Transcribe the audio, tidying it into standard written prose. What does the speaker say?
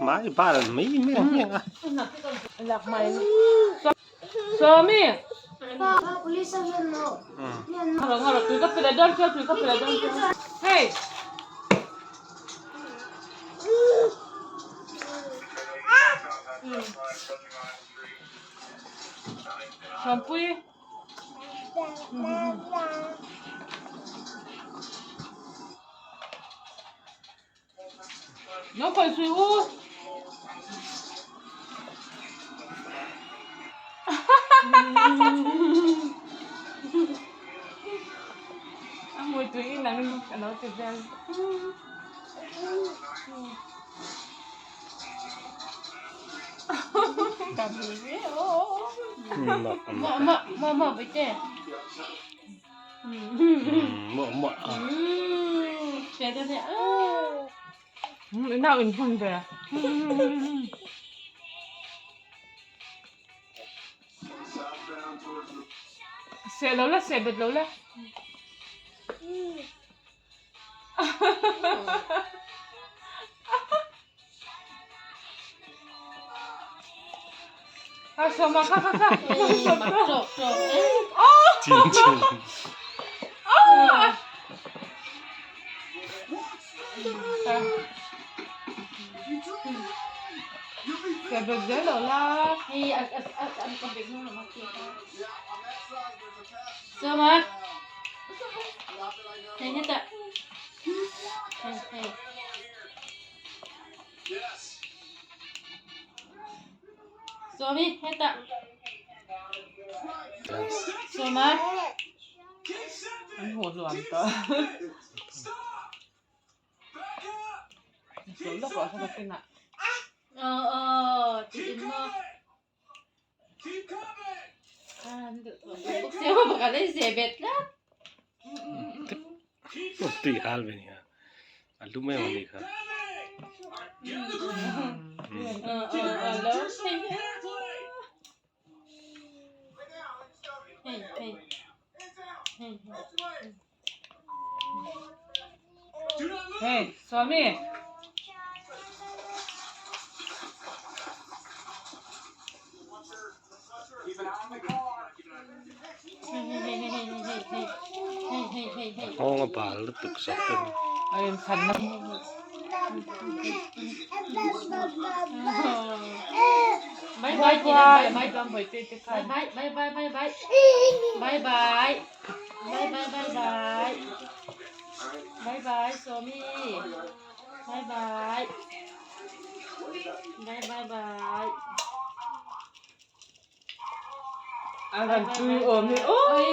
Mai bal mai mai ang hmiang a. Nó khởi suy u. A mùi tui in ang a lo ti vel. Ka mùi ve o. Mọ mọ mọ mọ với tè. Nau in hmun ve. Seh lo la, seh bet lo la. Kha sawma kha kha kha. Chin chin. Seh bet zel lo la. Sawma. Hei hetah. Hei hei. Sawmi hetah. Sawma. An hmuh hluam tawh. Sawi lawk rawh hre kinah. Aw aw tiin maw. Tui hal ve nia. A lum em ani kha. Hey, Swami. Nghawng a bal lutuk sak te. A in khan na. Bye bye bye bye bye bye bye bye bye bye bye bye Bye bye bye bye. Bye bye Somi. Bye bye. Bye bye bye. A ran tui awm hi. Oi.